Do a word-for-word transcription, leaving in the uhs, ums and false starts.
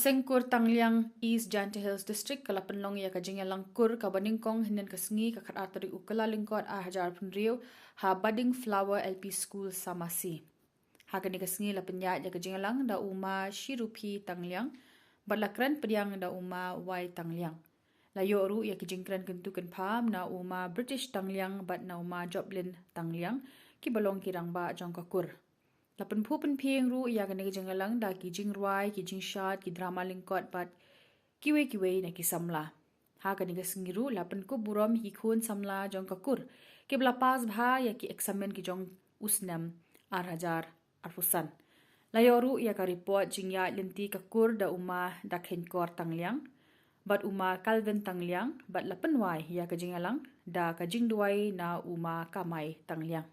Seng kur Tangliang, East Jaintia Hills District, ka la pynlong ïa ka jingïalang kur kaba nyngkong hynnin ka sngi, ka khatar tarik u Kyllalyngkot ar hajar phew hynriew, ha Budding Flower L P School, Samasi. Ha kane ka sngi la pynïaid ïa ka jingïalang da u Ma Shiruphi Tangliang, bad la kren pdiang da u Ma Wai Tangliang. La ïoh ruh ïa ki jingkren kyntu kynpham na u Ma British Tangliang bad na u Ma Joplin Tangliang, kiba long ki rangbah jong ka kur. La pynphuh pynphieng ruh ïa kane ka jingïalang da ki jingrwai, ki jingshad, ki drama lyngkot bad kiwei kiwei na ki samla. Ha kane ka sngi ruh la pynkup burom ïa ki khun samla jong ka kur, kiba la pass bha ïa ki eksamin ki jong u snem ar hajar arphew san. La ïoh ruh ïa ka report jingïaid lynti ka kur da u Ma Dakheiñkor Tangliang bad u Ma Calvin Tangliang, bad la pynwai ïa ka jingïalang da ka jingduwai na u Ma Kamai Tangliang.